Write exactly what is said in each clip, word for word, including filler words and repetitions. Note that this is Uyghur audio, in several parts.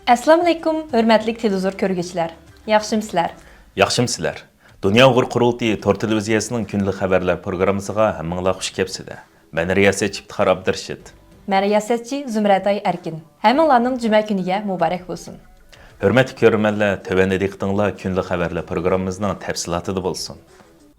ئەسسالامۇئەلەيكۇم، ھۆرمەتلىك تېلېۋىزور كۆرگۈچىلەر. ياخشىمۇسىلەر؟ ياخشىمۇسىلەر؟ دۇنيا ئۇيغۇر قۇرۇلتىيى تور تېلېۋىزىيەسىنىڭ كۈندىلىك خەۋەرلەر پروگراممىسىغا ھەممىڭلار خۇش كەپسىلەر. مەن رىياسەتچى ئىپتىخار ئابدۇرېشىت. مەن رىياسەتچى زۇمرەتئاي ئەركىن. ھەممىڭلارنىڭ جۈمە كۈنىگە مۇبارەك بولسۇن. ھۆرمەتلىك كۆرۈرمەنلەر، تۆۋەندە دىققىتىڭلار كۈندىلىك خەۋەرلەر پروگراممىمىزنىڭ تەپسىلاتىدا بولسۇن.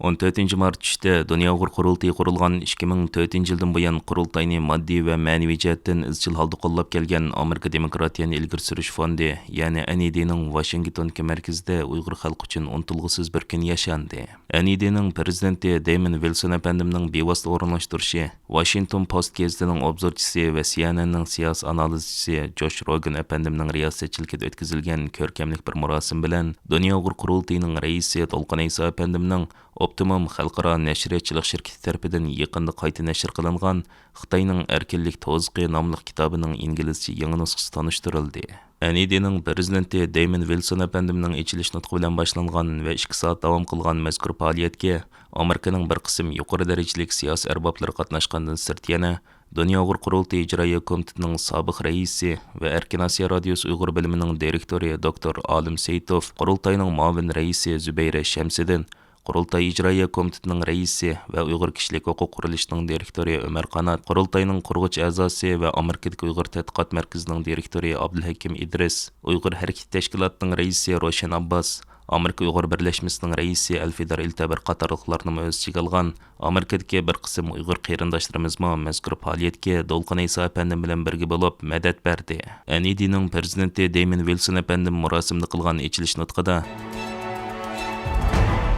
ئون تۆتىنچى مارت چۈشتە دۇنيا ئۇيغۇر قۇرۇلتىيى قۇرۇلغان ئىككى مىڭ تۆتىنچى يىلدىن بۇيان، قۇرۇلتاينى ماددىي ۋە مەنىۋى جەھەتتىن ئىزچىل ھالدا قوللاپ كەلگەن ئامېرىكا دېموكراتىيەنى ئىلگىرى سۈرۈش فوندى، يەنى ئەن ئى دىنىڭ ۋاشىنگتوندىكى مەركىزىدە ئۇيغۇر خەلقى ئۈچۈن ئۇنتۇلغۇسىز بىر كۈن ياشاندى. ئەن ئى دىنىڭ پىرېزىدېنتى دېيمون ۋىلسون ئەپەندىمنىڭ بىۋاسىتە ئورۇنلاشتۇرۇشى، ۋاشىنگتون پوست گېزىتىنىڭ ئوبزورچىسى ۋە سى ئېن ئېننىڭ سىياسىي ئانالىزچىسى جوش روگان ئەپەندىمنىڭ رىياسەتچىلىكىدە ئۆتكۈزۈلگەن كۆركەملىك بىر مۇراسىم بىلەن دۇنيا ئۇيغۇر قۇرۇلتىيىنىڭ رەئىسى دولقۇن ئەيسا ئەپەندىمنىڭ ئوپتىموم خەلقئارا نەشرىياتچىلىق شىركىتى تەرىپىدىن يېقىندا قايتا نەشر قىلىنغان خىتاينىڭ ئەركىنلىك توزىقى ناملىق كىتابىنىڭ ئىنگلىزچە يېڭى نۇسخىسى تونۇشتۇرۇلدى. ئەن ئى دىنىڭ پىرېزىدېنتى دېيمون ۋىلسون ئەپەندىمنىڭ ئېچىلىش نۇتقى بىلەن باشلانغان ۋە ئىككى سائەت داۋام قىلغان مەزكۇر پائالىيەتكە ئامېرىكىنىڭ بىر قىسىم يۇقىرى دەرىجىلىك سىياسىي ئەربابلىرى قاتناشقاندىن سىرت يەنە دۇنيا ئۇيغۇر قۇرۇلتىيى ئىجرائىيە كومىتېتىنىڭ سابىق رەئىسى ۋە ئەركىن ئاسىيا رادىيوسى ئۇيغۇر بۆلۈمىنىڭ دىرېكتورى دوكتور ئالىم سېيىتوف، قۇرۇلتاينىڭ مۇئاۋىن رەئىسى زۇبەيرە شەمسىدىن، قۇرۇلتاي ئىجرائىيە كومىتېتىنىڭ رەئىسى ۋە ئۇيغۇر كىشىلىك ھوقۇق قۇرۇلۇشىنىڭ دىرېكتورى ئۆمەر قانات، قۇرۇلتاينىڭ قۇرغۇچ ئەزاسى ۋە ئامېرىكىدىكى ئۇيغۇر تەتقىقات مەركىزىنىڭ دىرېكتورى ئابدۇلھەكىم ئىدرىس، ئۇيغۇر ھەرىكىتى تەشكىلاتىنىڭ رەئىسى روشەن ئابباس، ئامېرىكا ئۇيغۇر بىرلەشمىسىنىڭ رەئىسى ئەلفىدار ئىلتەبەر قاتارلىقلارنىمۇ ئۆز ئىچىگە ئالغان ئامېرىكىدىكى بىر قىسىم ئۇيغۇر قېرىنداشلىرىمىزمۇ مەزكۇر پائالىيەتكە دولقۇن ئەيسا ئەپەندىم بىلەن بىرگە بولۇپ مەدەت بەردى. ئەن ئى دىنىڭ پىرېزىدېنتى دېيمون ۋىلسون ئەپەندىم مۇراسىمدا قىلغان ئېچىلىش نۇتقىدا،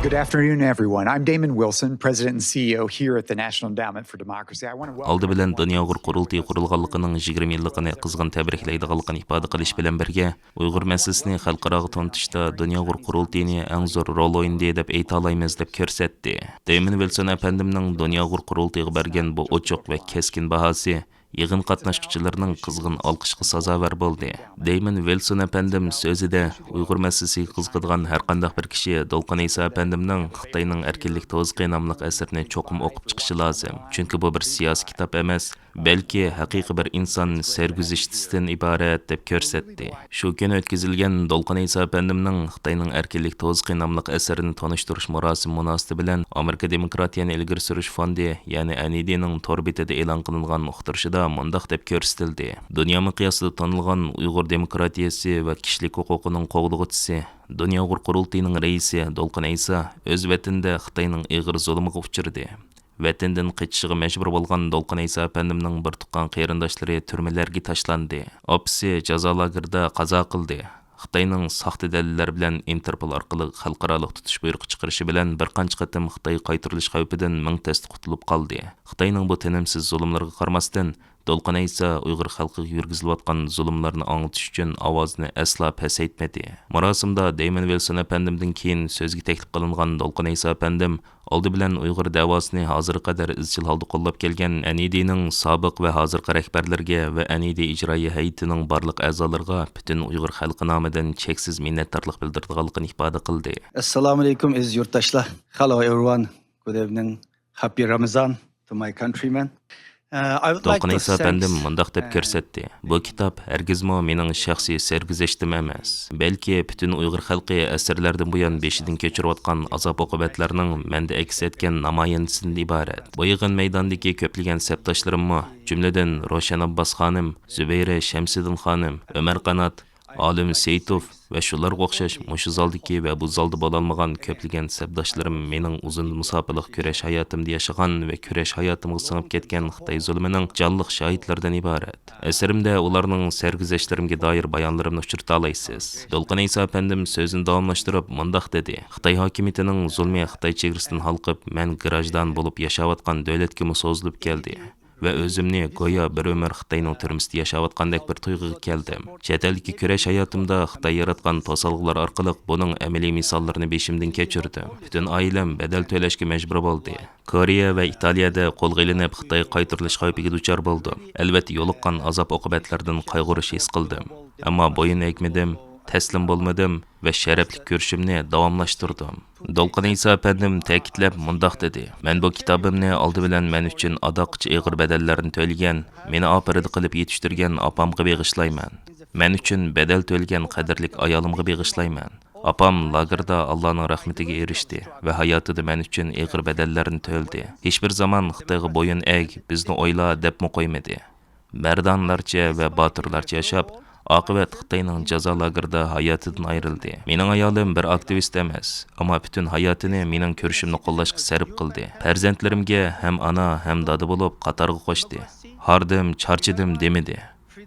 Good afternoon, everyone. I'm Damon Wilson, President and C E O here at the National Endowment for Democracy. I want to welcome ئالدى بىلەن everyone دۇنيا to ئۇيغۇر قۇرۇلتىيى قۇرۇلغانلىقىنىڭ يىگىرمە يىللىقىنى قىزغىن تەبرىكلەيدىغانلىقىنى ئىپادە قىلىش بىلەن بىرگە، ئۇيغۇر مەسىلىسىنى خەلقئاراغا تونۇتۇشتا دۇنيا ئۇيغۇر قۇرۇلتىيىنى ئەڭ زور رول ئوينىدى دەپ ئېيتالايمىز، دەپ كۆرسەتتى. دېيمون ۋىلسون ئەپەندىمنىڭ دۇنيا ئۇيغۇر قۇرۇلتىيىغا بەرگەن بۇ ئوچۇق ۋە كەسكىن باھاسى يىغىن قاتناشقۇچىلىرىنىڭ قىزغىن ئالقىشىغا سازاۋەر بولدى. دېيمون ۋىلسون ئەپەندىم سۆزىدە، ئۇيغۇر مەسىلىسىگە قىزىقىدىغان ھەرقانداق بىر كىشى دولقۇن ئەيسا ئەپەندىمنىڭ خىتاينىڭ ئەركىنلىك توزىقى ناملىق ئەسىرىنى چوقۇم ئوقۇپ چىقىشى لازىم. چۈنكى بۇ بىر سىياسىي كىتاب ئەمەس، بەلكى ھەقىقىي بىر ئىنسان سەرگۈزەشتىسىدىن ئىبارەت، دەپ كۆرسەتتى. شۇ كۈنى ئۆتكۈزۈلگەن دولقۇن ئەيسا ئەپەندىمنىڭ خىتاينىڭ ئەركىنلىك توزىقى ناملىق ئەسىرىنى تونۇشتۇرۇش مۇراسىمى مۇناسىۋىتى بىلەن ئامېرىكا دېموكراتىيەنى ئىلگىرى سۈرۈش فوندى، يەنى ئەن ئى دىنىڭ تور بېتىدە ئېلان قىلىنغان ئۇقتۇرۇشىدا مۇنداق دەپ كۆرسىتىلدى: دۇنيا مىقياسىدا تونۇلغان ئۇيغۇر دېموكراتىيەسى ۋە كىشىلىك ھوقۇقىنىڭ قوغدىغۇچىسى، دۇنيا ئۇيغۇر قۇرۇلتىيىنىڭ رەئىسى دولقۇن ئەيسا ئۆز ۋەتىنىدە خىتاينىڭ ئېغىر زۇلۇمىغا ئۇچرىدى. ۋەتىنىدىن قېچىشىغا مەجبۇر بولغان دولقۇن ئەيسا ئەپەندىمنىڭ بىر تۇغقان قېرىنداشلىرى تۈرمىلەرگە تاشلاندى. ئاپىسى جازا لاگېرىدا قازا قىلدى. خىتاينىڭ ساختا دەلىللەر بىلەن ئىنتېرپول ئارقىلىق خەلقئارالىق تۇتۇش بۇيرۇقى چىقىرىشى بىلەن بىر قانچە قېتىم خىتايغا قايتۇرۇلۇش خەۋپىدىن مىڭ تەستە قۇتۇلۇپ قالدى. خىتاينىڭ بۇ تىنىمسىز زۇلۇملىرىغا قارىماستىن، دولقۇن ئەيسا ئۇيغۇر خەلقىگە يۈرگۈزۈلۈۋاتقان زۇلۇملارنى ئاڭلىتىش ئۈچۈن ئاۋازىنى ئەسلا پەسەيتمىدى. مۇراسىمدا دېيمون ۋىلسون ئەپەندىمدىن كېيىن سۆزگە تەكلىپ قىلىنغان دولقۇن ئەيسا ئەپەندىم ئالدى بىلەن ئۇيغۇر دەۋاسىنى ھازىرغا قەدەر ئىزچىل ھالدا قوللاپ كەلگەن ئەن ئى دىنىڭ سابىق ۋە ھازىرقى رەھبەرلىرىگە ۋە ئەن ئى دى ئىجرائىيە ھەيئىتىنىڭ بارلىق ئەزالىرىغا پۈتۈن ئۇيغۇر خەلقى نامىدىن چەكسىز مىننەتدارلىق بىلدۈرىدىغانلىقىنى ئىپادە قىلدى. Assalamu alaikum, Aziz yurttaşlar. Hello everyone. Good evening. Happy Ramazan to my countrymen. Uh, I would like دولقۇن to ئەيسا thank ئەپەندىم مۇنداق دەپ كۆرسەتتى: بۇ كىتاب ھەرگىزمۇ مېنىڭ شەخسىي سەرگۈزەشتىم ئەمەس، بەلكى پۈتۈن ئۇيغۇر خەلقى ئەسىرلەردىن بۇيان بېشىدىن كەچۈرۈۋاتقان ئازاب-ئوقۇبەتلەرنىڭ مەندە ئەكس ئەتكەن نامايەندىسىدىن ئىبارەت. بۇ يىغىن مەيدانىدىكى كۆپلىگەن سەپداشلىرىممۇ، جۈملىدىن روشەن ئابباس خانىم، زۇبەيرە شەمسىدىن خانىم، ئۆمەر قانات، ئالىم سېيىتوف ۋە شۇلارغا ئوخشاش مۇشۇ زالدىكى ۋە بۇ زالدا بولالمىغان كۆپلىگەن سەپداشلىرىم مېنىڭ ئۇزۇن مۇساپىلىق كۈرەش ھاياتىمدا ياشىغان ۋە كۈرەش ھاياتىمغا سىڭىپ كەتكەن خىتاي زۇلۇمىنىڭ جانلىق شاھىتلىرىدىن ئىبارەت. ئەسىرىمدە ئۇلارنىڭ سەرگۈزەشتلىرىمگە دائىر بايانلىرىمنى ئۇچرىتالايسىز. دولقۇن ئەيسا ئەپەندىم سۆزىنى داۋاملاشتۇرۇپ مۇنداق دېدى: خىتاي ھاكىمىيىتىنىڭ زۇلمى خىتاي چېگرىسىدىن ھالقىپ، مەن گىراژدان بولۇپ ياشاۋاتقان دۆلەتكىمۇ سوزۇلۇپ كەلدى. ۋە ئۆزۈمنى گويا بىر ئۆمۈر خىتاينىڭ تۈرمىسىدە ياشاۋاتقاندەك بىر تۇيغۇغا كەلدىم. چەت ئەلدىكى كۈرەش ھاياتىمدا خىتاي ياراتقان توسالغۇلار ئارقىلىق بۇنىڭ ئەمەلىي مىساللىرىنى بېشىمدىن كەچۈردۈم. پۈتۈن ئائىلەم بەدەل تۆلەشكە مەجبۇر بولدى. كورېيە ۋە ئىتالىيەدە قولغا ئېلىنىپ خىتايغا قايتۇرۇلۇش خەۋپىگە دۇچار بولدۇم. ئەلۋەتتە يولۇققان ئازاب-ئوقۇبەتلەردىن قايغۇرۇش ھېس قىلدىم. ئەمما بويۇن ئەگمىدىم، تەسلىم بولمىدىم ۋە شەرەپلىك كۈرىشىمنى داۋاملاشتۇردۇم. دولقۇن ئەيسا ئەپەندىم تەكىتلەپ مۇنداق دېدى: مەن بۇ كىتابىمنى ئالدى بىلەن مەن ئۈچۈن ئاداققىچە ئېغىر بەدەللەرنى تۆلىگەن، مېنى ئاپىرىدە قىلىپ يېتىشتۈرگەن ئاپامغا بېغىشلايمەن. مەن ئۈچۈن بەدەل تۆلىگەن قەدىرلىك ئايالىمغا بېغىشلايمەن. ئاپام لاگېردا ئاللانىڭ رەھمىتىگە ئېرىشتى ۋە ھاياتىدا مەن ئۈچۈن ئېغىر بەدەللەرنى تۆلىدى. ھېچبىر زامان خىتايغا بويۇن ئەگ، بىزنى ئويلا دەپمۇ قويمىدى. مەردانىلەرچە ۋە باتۇرلارچە ياشاپ، ئاقىۋەت خىتاينىڭ جازا لاگېرىدا ھاياتىدىن ئايرىلدى. مېنىڭ ئايالىم بىر ئاكتىۋىست ئەمەس، ئەمما پۈتۈن ھاياتىنى مېنىڭ كۈرىشىمنى قوللاشقا سەرپ قىلدى. پەرزەنتلىرىمگە ھەم ئانا، ھەم دادا بولۇپ قاتارغا قوشتى. ھاردىم، چارچىدىم دېمىدى.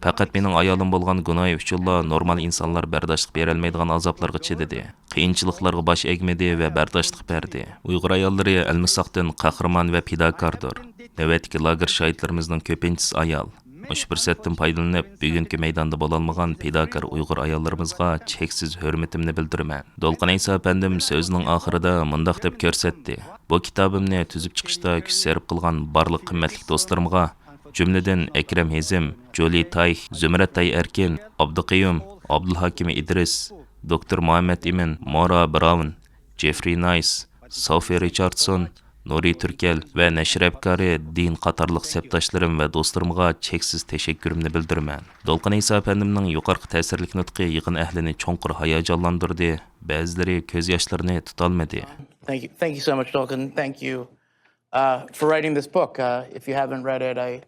پەقەت مېنىڭ ئايالىم بولغان گۇناھى ئۈچۈنلا نورمال ئىنسانلار بەرداشلىق بېرەلمەيدىغان ئازابلارغا چىدىدى. قىيىنچىلىقلارغا باش ئەگمىدى ۋە بەرداشلىق بەردى. ئۇيغۇر ئاياللىرى ئەلمىساقتىن قەھرىمان ۋە پىداكاردۇر. نۆۋەتتىكى لاگېر شاھىتلىرىمىزنىڭ كۆپىنچىسى ئايال. مۇشۇ پۇرسەتتىن پايدىلىنىپ، بۈگۈنكى مەيداندا بولالمىغان پىداكار ئۇيغۇر ئاياللىرىمىزغا چەكسىز ھۆرمىتىمنى بىلدۈرىمەن. دولقۇن ئەيسا ئەپەندىم سۆزىنىڭ ئاخىرىدا مۇنداق دەپ كۆرسەتتى: بۇ كىتابىمنى تۈزۈپ چىقىشتا كۈچ سەرپ قىلغان بارلىق قىممەتلىك دوستلىرىمغا، جۈملىدىن ئەكرەم ھېزىم، جولى تايخ، زۇمرەت تاي ئەركىن، ئابدۇقەييۇم، ئابدۇلھاكىم ئىدرىس، دوكتور مۇھەممەت ئىمىن، مورا براۋن، جېفرى نايس، سوفى رىچاردسون، نۇرى تۈركەل ۋە نەشر ھەپكارى دىن قاتارلىق سەپداشلىرىم ۋە دوستلىرىمغا چەكسىز تەشەككۈرۈمنى بىلدۈرىمەن. دولقۇن ئەيسا ئەپەندىمنىڭ يۇقىرىقى تەسىرلىك نۇتقى يىغىن ئەھلىنى چوڭقۇر ھاياجانلاندۇردى، بەزىلىرى كۆز ياشلىرىنى تۇتالمىدى. Thank you. Thank you so much, Dolkun. Thank you, uh, for writing this book. Uh, if you haven't read it, I,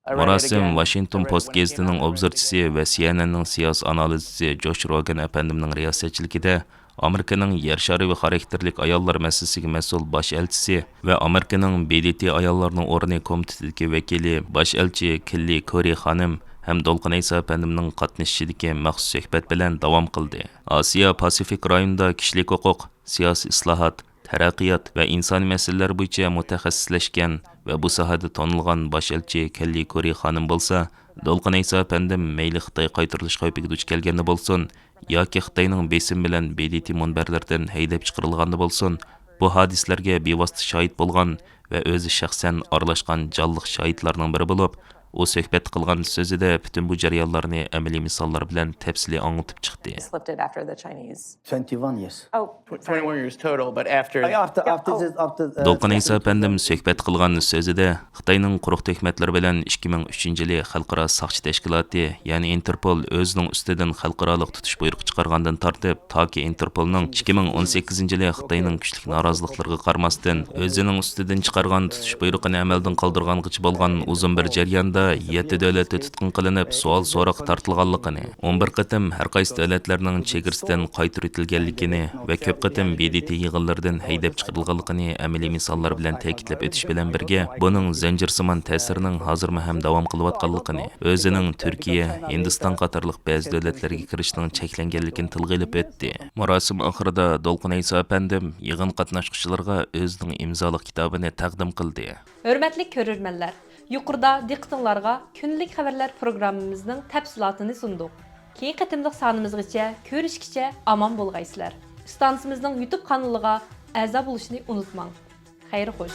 I read it مۇراسىم again. Washington Post گېزىتىنىڭ ئوبزورچىسى ۋە سىئېنئېننىڭ سىياسىي ئانالىزچىسى جوش روگان ئەپەندىمنىڭ رىياسەتچىلىكىدە ئامېرىكىنىڭ يەر شارى ۋە خاراكتېرلىك ئاياللار مەسىلىسىگە مەسئۇل باش ئەلچىسى ۋە ئامېرىكىنىڭ ب د ت ئاياللارنىڭ ئورنى كومىتېتىدىكى ۋەكىلى باش ئەلچى كېللى كورى خانىم ھەم دولقۇن ئەيسا ئەپەندىمنىڭ قاتنىشىشىدىكى مەخسۇس سۆھبەت بىلەن داۋام قىلدى. ئاسىيا پاسىفىك رايونىدا كىشىلىك ھوقۇق، سىياسىي ئىسلاھات، تەرەققىيات ۋە ئىنسانىي مەسىلىلەر بويىچە مۇتەخەسسىسلەشكەن ۋە بۇ ساھەدە تونۇلغان باش ئەلچى كەللى كورى خانىم بولسا، دولقۇن ئەيسا ئەپەندىم مەيلى خىتاي قايتۇرۇلۇش خەۋپىگە دۇچ كەلگەندە بولسۇن ياكى خىتاينىڭ بېسىمى بىلەن ب د ت مۇنبەرلىرىدىن ھەيدەپ چىقىرىلغاندا بولسۇن، بۇ ھادىسىلەرگە بىۋاسىتە شاھىت بولغان ۋە ئۆزى شەخسەن ئارىلاشقان جانلىق شاھىتلارنىڭ بىرى بولۇپ، ئۇ سۆھبەت قىلغان سۆزىدە پۈتۈن بۇ جەريانلارنى ئەمەلىي مىساللار بىلەن تەپسىلىي ئاڭلىتىپ چىقتى. Slipped it after the Chinese. Twenty-one years. Oh, twenty-one years total, but after. After, after Oh. this, after, uh, دولقۇن ئەيسا ئەپەندىم سۆھبەت قىلغان سۆزىدە، خىتاينىڭ قۇرۇق تۆھمەتلىرى بىلەن ئىككى مىڭ ئۈچىنچى يىلى خەلقئارا ساقچى تەشكىلاتى، يەنى ئىنتېرپول ئۆزىنىڭ ئۈستىدىن خەلقئارالىق تۇتۇش بۇيرۇقى چىقارغاندىن تارتىپ، تاكى ئىنتېرپولنىڭ ئىككى مىڭ ئون سەككىزىنچى يىلى خىتاينىڭ كۈچلۈك نارازىلىقلىرىغا قارىماستىن، ئۆزىنىڭ ئۈستىدىن چىقارغان تۇتۇش بۇيرۇقىنى ئەمەلدىن قالدۇرغانغىچە بولغان ئۇزۇن بىر جەرياندا يەتتە دۆلەتتە تۇتقۇن قىلىنىپ، سوئال-سوراققا تارتىلغانلىقىنى، ئون بىر قېتىم ھەر قايسى دۆلەتلەرنىڭ چېگرىسىدىن قايتۇرۇۋېتىلگەنلىكىنى ۋە كۆپ قېتىم ب د ت يىغىنلىرىدىن ھەيدەپ چىقىرىلغانلىقىنى ئەمەلىي مىساللار بىلەن تەكىتلەپ ئۆتۈش بىلەن بىرگە، بۇنىڭ زەنجىرسىمان تەسىرىنىڭ ھازىرمۇ ھەم داۋام قىلىۋاتقانلىقىنى، ئۆزىنىڭ تۈركىيە، ھىندىستان قاتارلىق بەزى دۆلەتلەرگە كىرىشنىڭ چەكلەنگەنلىكىنى تىلغا ئېلىپ ئۆتتى. مۇراسىم ئاخىرىدا دولقۇن ئەيسا ئەپەندىم يىغىن قاتناشقۇچىلىرىغا ئۆزىنىڭ ئىمزالىق كىتابىنى تەقدىم قىلدى. ھۆرمەتلىك كۆرۈرمەنلەر، يۇقىرىدا دىققىتىڭلارغا كۈندىلىك خەۋەرلەر پروگراممىمىزنىڭ تەپسىلاتىنى سۇندۇق. كېيىنكى قېتىملىق سانىمىزغىچە كۆرۈشكىچە ئامان بولغايسىلەر. ئىستانسىمىزنىڭ يۇتۇب قانىلىغا ئەزا بولۇشنى ئۇنتۇماڭ. خەير خوش.